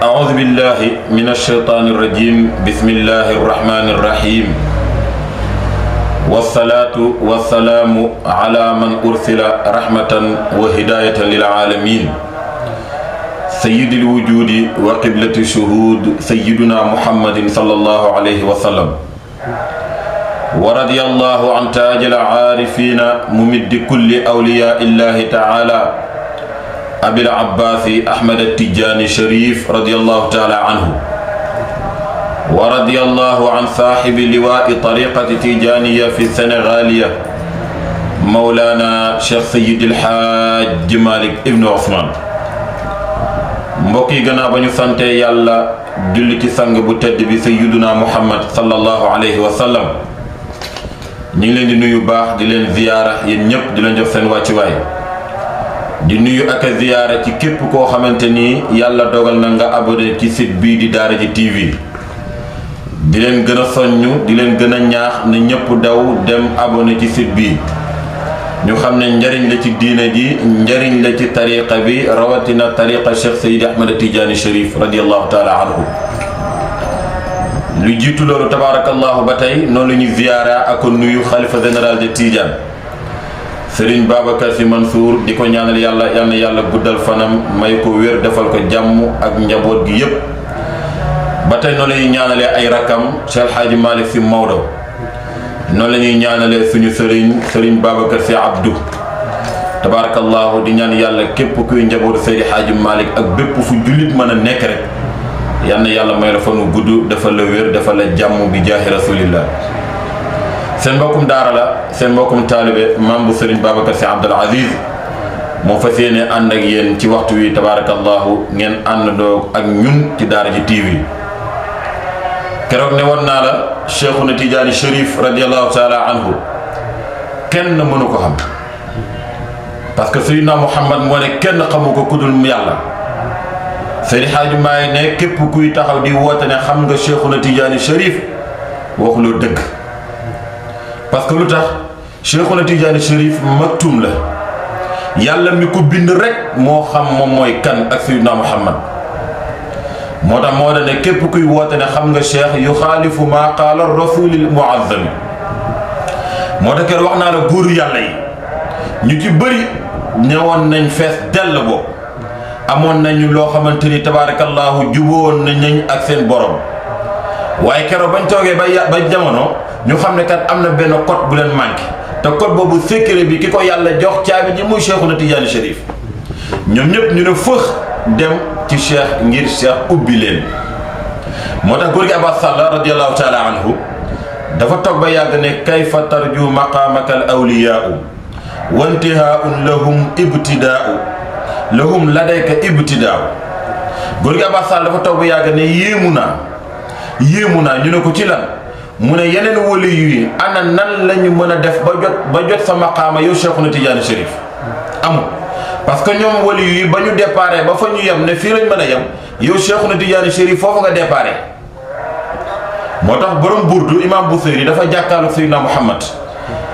أعوذ بالله من الشيطان الرجيم بسم الله الرحمن الرحيم والصلاة والسلام على من أرسل رحمة وهداية للعالمين سيد الوجود وقبلة الشهود سيدنا محمد صلى الله عليه وسلم ورضي الله عن تاج العارفين ممد كل أولياء الله تعالى أبي العباس أحمد التجاني شريف رضي الله تعالى عنه ورضي الله عن صاحب لواء طريقة تيجانية في السنغالية مولانا شيخ سيد الحاج مالك ابن عثمان mbokk yi gannaaw ba ñu sante yàlla julli ci sang bu tedd bi sayyiduna muhammad sallallahu alayhi wa sallam ñu ngi leen di nuyu baax di leen ziyaara yéen ñëpp di leen jox seen wàccuwaay di nuyu ak a ziyaara ci képp koo xamante ni yàlla dogal na nga abonné ci site bii di Daara J TV di leen gën a soññ di leen gën a ñaax ne ñëpp daw dem abonné ci site bii ñu xam ne njariñ la ci diine ji njariñ la ci tariqa bi rawatina tariqa Cheikh Seydi Ahmad Tidiane Chérif radiyallahu taala anhu lu jiitu loolu tabaarakallahu ba tey noonu la ñuy ziyaara ak nuyu xalifa général de Tidiane Serigne Babacar Sy Mansour di ko ñaanal yàlla yal na yàlla guddal fanam may ko wér defal ko jàmm ak njaboot gi yépp ba tey noonu la ñuy ñaanalee ay rakam Cheikh Hadji Malick Sy Maodo noonu la ñuy ñaanalee suñu Serigne Babacar Sy Abdou tabarakallahu di ñaan yàlla képp kuy njabootu Seydi Hadji Malick ak bépp fu jullit mën a nekk rek yal na yàlla may la fanu gudd defal la wér defal la jàmm bi jaahi rasulillah seen mbokkum daara la seen mbokkum taalibe maam bu Serigne Babacar Sy Abdoul Aziz moo fas yéene ànd ak yéen ci waxtu wi tabarakallahu ngeen àndandoo ak ñun ci Daara J TV keroog ne war naa la Cheikhuna Tidiane Chérif radiyallahu taala anhu kenn mënu ko xam parce que Seydina Muhammad moo ne kenn xamu ko ku dul yàlla Seydi Hadji Maay ne képp kuy taxaw di woote ne xam nga Cheikhuna Tidiane Chérif waxuloo dëgg parce que lu tax Cheikhuna Tidiane Chérif maktum la yàlla mi ko bind rek moo xam moom mooy kan ak Seydina Muhammad moo tax moo da ne képp kuy woote ne xam nga cheikh yu xaalifu maa qaala rasulil muazzami moo tax wax naa la góoru yàlla yi ñu ci bëri ñëwoon nañ fees dell boobu amoon nañu loo xamante ni tabarakallahu juboon nañ ak seen borom waaye keroog bañ toogee ba jamono ñu xam ne kat am na benn code bu leen manqué te code boobu secret bi ki ko yàlla jox caabi ji muy Cheikhuna Tidiane Chérif ñoom ñëpp ñu ne fëx dem ci cheikh ngir cheikh ubbi leen moo tax góor gi Abbas Sall radiyallahu taala anhu dafa toog ba yàgg ne kayfa tarju maqaamaka al awliyaau wa intihaun lahum ibtidaau lahum ladayka ibtidaau góor gi Abbas Sall dafa toog ba yàgg ne yéemu naa ñu ne ko ci lan mu ne yeneen wali yi ana nan la ñu mën a def ba jot sa maqaama yow Cheikhuna Tidiane Chérif amul parce que ñoom wali yi ba ñu déparé ba fa ñu yem ne fii lañ mën a yem yow Cheikhuna Tidiane Chérif foofu nga déparé moo tax borom burdu imam Busiri dafa jàkkaarlu Seydina Muhammad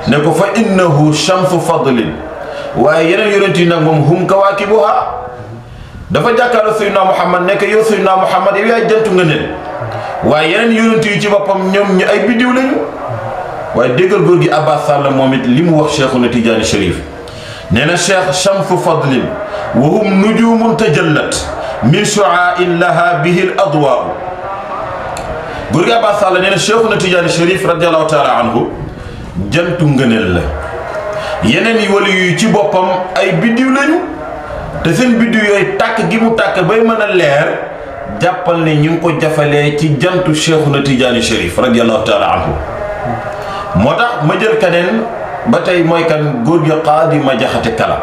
ne ko fa innahu shamsu fadlin waaye yeneen yonent yi nag moom hum kawaakibuha dafa jàkkaarlu Seydina Muhammad ne ko yow Seydina Muhammad yow yaay jantu nga neen waaye yeneen yonent yi ci boppam ñoom ñu ay biddiw lañu waaye déggal góor gi Abbas Sall moom it li mu wax Cheikhuna Tidiane Chérif nee na cheikh shamsu fadlin wa hum nujumun tajallat min shu'a'in laha bihi al adwa'u góor gi Abbas Sall nee na Cheikhuna Tidiane Chérif radiyallahu taala anhu jantu ngëneel la yeneen yi wali yu ci boppam ay biddiw lañu te seen biddiw yooyu tàkk gi mu tàkk bay mën a leer jàppal ne ñu ngi ko jafalee ci jantu Cheikhuna Tidiane Chérif radiyallahu taala anhu moo tax ma jël keneen ba tey mooy kan góor gi Qaadi Ma Jaxate Kala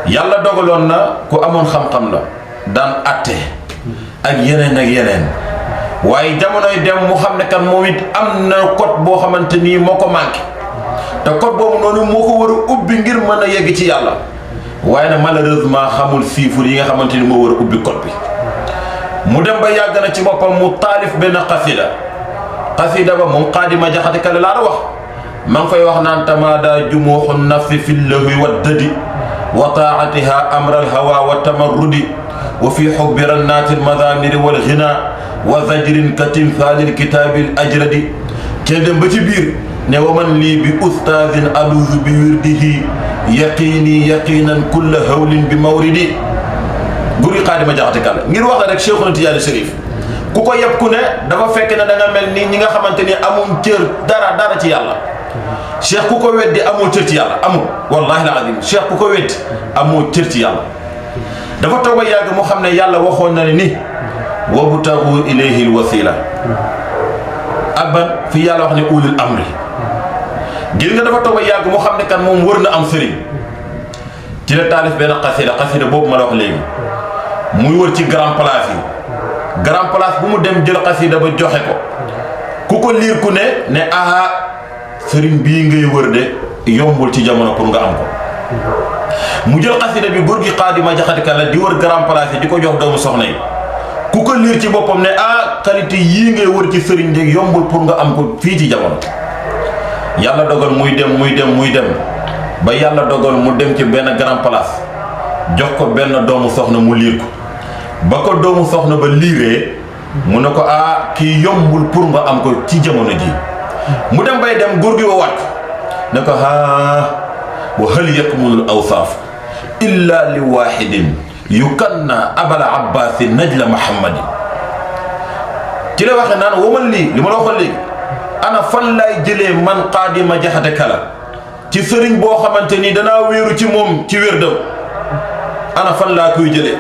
yàlla dogaloon na ku amoon xam-xam la daan atte ak yeneen waaye jamonoy dem mu xam ne kan moom it am na code boo xamante nii moo ko manqué te code boobu noonu moo ko war a ubbi ngir mën a yegg ci yàlla waaye nag malheureusement xamul chiffre yi nga xamante ni moo war a ubbi code bi mu dem ba yàgg na ci boppam mu taalif benn xasida ba moom Qaadi Ma Jaxate Kala laa wax ma ngi koy wax naan tamaada jumuuxu nafsi fi llahwi wa dadi wa taatiha amral hawa wa tamarrudi wa fi hubbi rannaati almadamiri walghina wa zajrin ka timthali alkitabi alajradi te dem ba ci biir ne waman lii bi ustaadin aluzu bi wirdihi yaqiini yaqiinan kulla hawlin bi mawridi guri Xaadima Jaxate Kala ngir wax la rek Cheikhuna Tidiane Chérif ku ko yeb ku ne dafa fekk ne da nga mel ni ñi nga xamante ni amuñ cër dara ci yàlla cheikh ku ko weddi amoo cër ci yàlla amul wallahi la azim cheikh ku ko weddi amoo cër ci yàlla dafa toog ba yàgg mu xam ne yàlla waxoon na ne ni wabtagu ilayhi alwasila ak ban fi yàlla wax ne ulul amri gis nga dafa toog ba yàgg mu xam ne kan moom wër na am sëriñ ci la taalif benn xasida boobu ma la wax léegi muy wër ci grand place yi grand place bu mu dem jël xasida ba joxe ko ku ko liir ku ne aha sëriñ bii ngay wër de yombul ci jamono pour nga am ko mu jël xasida bi góor gi Xaadima Jaxate Kala di wër grand place yi di ko jox doomu soxna yi ku ko liir ci boppam ne qualité yii ngay wër ci sëriñ de yombul pour nga am ko fii ci jamono yàlla dogal muy dem ba yàlla dogal mu dem ci benn grand place jox ko benn doomu soxna mu liir ko ba ko doomu soxna ba liiree mu ne ko kii yombul pour nga am ko ci jamono ji mu dem bay dem góor gi wa wàcc ne ko wa hal yakmulul awsaaf illa li wahidin yukanna abal abbasi najla muhammadi ci la waxe naan waman lii li ma la waxoon léegi ana fan laay jëlee man Xaadima Jaxate Kala ci sëriñ boo xamante ni danaa wéeru ci moom ci wérdam ana fan laa koy jëlee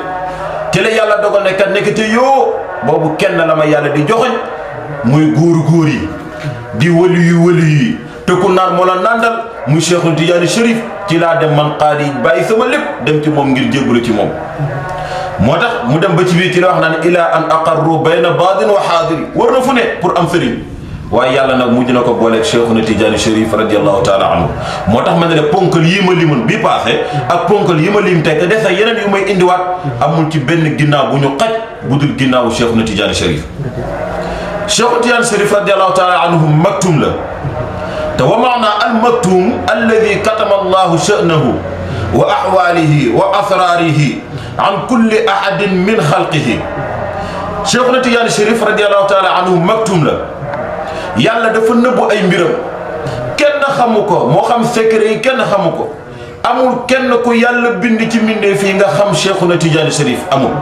ci la yàlla dogal ne kat nekk te yoo boobu kenn la ma yàlla di joxoñ muy góor yi di waliyu yi te ku naan moo la nandal muy Cheikhul Tidiane Chérif ci laa dem man Xaadi bàyyi sama lépp dem ci moom ngir jébbalu ci moom moo tax mu dem ba ci biir ci la wax naan ila an aqarru bayna baadin wa xaadiri war na fu ne pour am sëriñ waaye yàlla nag mujj na ko booleeg Cheikhuna Tidiane Chérif radiallahu taala anhu moo tax ma ne ponkal yii ma limoon bii passé ak ponkal yi ma lim tey te des na yeneen yu may indiwaat amul ci benn ginnaaw bu ñu xaj bu dul ginnaawu Cheikhuna Tidiane Chérif Cheikhuna Tidiane Chérif radiallahu taala anhu maktum la te wa maana al maktum alladi katama allahu sha'nahu wa ahwalihi wa asrarihi an kulli ahadin min xalqihi Cheikhuna Tidiane Chérif radiallahu taala anhu maktum la yàlla dafa nëbbu ay mbiram kenn xamu ko moo xam secret yi kenn xamu ko amul kenn ku yàlla bind ci mbindee fii nga xam Cheikhuna Tidiane Chérif amul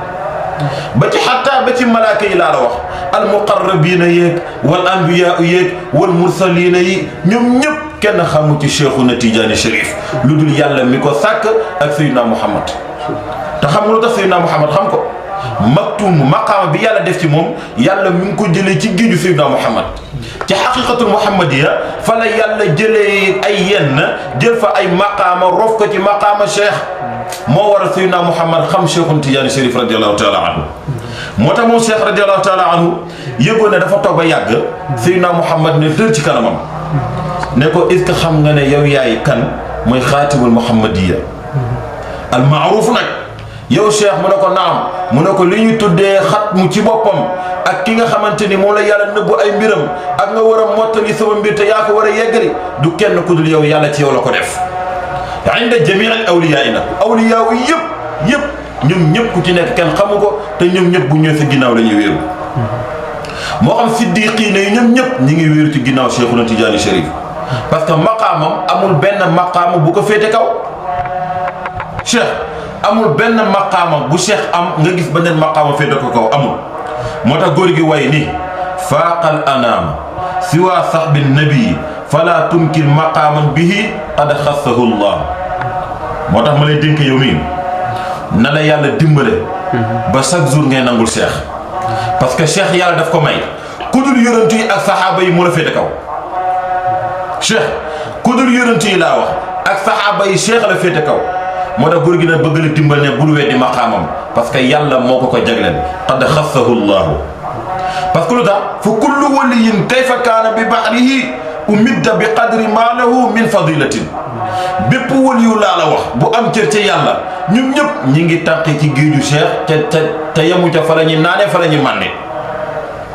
ba ci xataa ba ci malaaka yi laa la wax al muqarrabiina yéeg wal anbiyaa yéeg wal mursaliina yi ñoom ñëpp kenn xamu ci Cheikhuna Tidiane Chérif lu dul yàlla mi ko sàkk ak Seydina Muhammad te xam nga lu tax Seydina Muhammad xam ko maktum maqaama bi yàlla def ci moom yàlla mi ngi ko jëlee ci géeju Seydina Muhammad ci xaqiqatul muhammadiya fa la yàlla jëlee ay yenn jël fa ay maqaama rof ko ci maqaama cheikh moo war a Seydina Muhammad xam Cheikhuna Tidiane Chérif radiallahu taala anhu moo tax moom cheikh radiallahu taala anhu yëgoon ne dafa toog ba yàgg Seydina Muhammad ne dër ci kanamam ne ko est-ce que xam nga ne yow yaay kan mooy xaatimul muhammadiya al maaruf nag yow cheikh mu ne ko naam mu ne ko li ñu tuddee xatmu ci boppam ak ki nga xamante ni moom la yàlla nëbbu ay mbiram ak nga war a mottali sama mbir te yaa ko war a yeggali du kenn ku dul yow yàlla ci yow la ko def inda jamii al awliyaa yi nag awliyaa yi yëpp ñoom ñëpp ku ci nekk kenn xamu ko te ñoom ñëpp bu ñëwee sa ginnaaw la ñuy wéeru moo xam siddiqiina yi ñoom ñëpp ñi ngi wéeru ci ginnaaw Cheikhuna Tidiane Chérif parce que maqaamam amul benn maqaama bu ko féete kaw cheikh amul benn maqaama bu cheikh am nga gis beneen maqaama féete ko kaw amul moo tax góor gi way ni faaqal anaam siwa saxbi nabii fala tunkil maqaaman bihi qad xassahu llah moo tax ma lay dénk yow mii na la yàlla dimbale ba chaque jour ngay nangul cheikh parce que cheikh yàlla daf ko may ku dul yonent yi ak saxaaba yi mu la féete kaw cheikh ku dul yonent yi laa wax ak saxaaba yi cheikh la féete kaw moo tax góor gi nag bëgg la dimbal ne bul weddi maqaamam parce que yàlla moo ko jagleel qad xassahu llahu parce que lu tax fa kullu waliyin kayfa kaana bi bahrihi umidda bi qadri ma lahu min fadilatin bépp waliyu laa la wax bu am cër ca yàlla ñun ñëpp ñi ngi tànqee ci géeju cheikh te yemu ca fa la ñu naanee fa la ñu màndee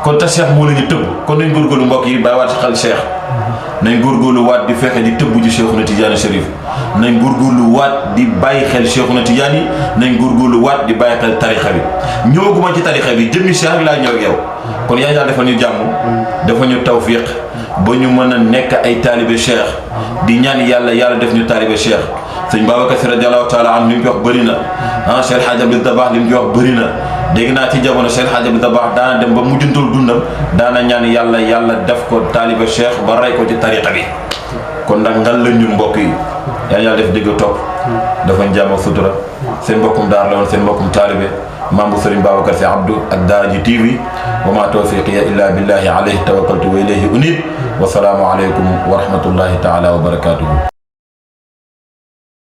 kon te cheikh moo la ñu tëbb kon nañ góorgóorlu mbokk yi bàyyi waat ci xel cheikh nañ góorgóorlu waat di fexe di tëbb ci Cheikhuna Tidiane Chérif nañ góorgóorlu waat di bàyyi xel Cheikhuna Tidiane yi nañ góorgóorlu waat di bàyyi xel tarixa bi ñëwaguma ci tarixa bi jëmmi Cheikh laa ñëw ak yow kon yaa dafa ñu jàmm dafa ñu tawfiq ba ñu mën a nekk ay taalibe Cheikh di ñaan yàlla def ñu taalibe Cheikh sëñ Babacar Si radiyallahu taala an li mu ci wax bëri na Cheikh Hadj Abdou Dabakh li mu ci wax bëri na dégg naa ci jamono Cheikh Hadj Abdou Dabakh daana dem ba mujjantul dundam daana ñaan yàlla def ko taalibe Cheikh ba rey ko ci tariqa bi kon nag ngal la ñun mbokk yi yàlla def dégg topp dafa njaam ak sutura seen mbokkum daar la woon seen mbokkum taalibe membre Serigne Babacar Sy Abdou ak Daara J TV wa ma tawfiqiya illa billahi alayhi tawakkaltu wa ilayhi unib wa salaamu alaykum wa rahmatullahi taala wa barakatuhu